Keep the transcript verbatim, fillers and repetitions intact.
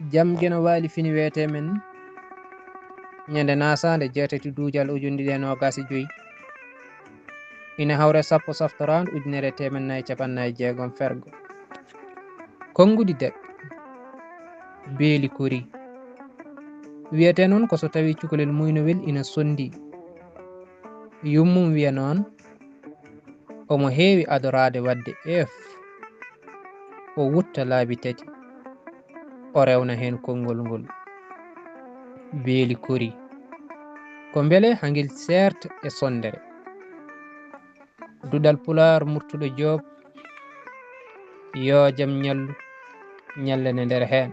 Jam geno waali fini wiyetee men ñande naasaande jeetati duujal ujunɗiɗi e noogaas e joy, ina hawre sappo saftoraandu ujunere e teemen nayi capanɗe nayi e jeegom fergo. Konngudi deɓɓe, beeli kori. Wiyetee noon ko so tawii cukalel muynowel ina sonndii, yummum wiya noon omo heewi adoraade waɗde F, o wutta laabi tati, o rewna heen konngol ngol. Beeli kori. Ko mbele hangel seerta e sonndere. Duɗal Pulaar Murtuɗo Joob, yoo jam ñallu, ñallane nder heen.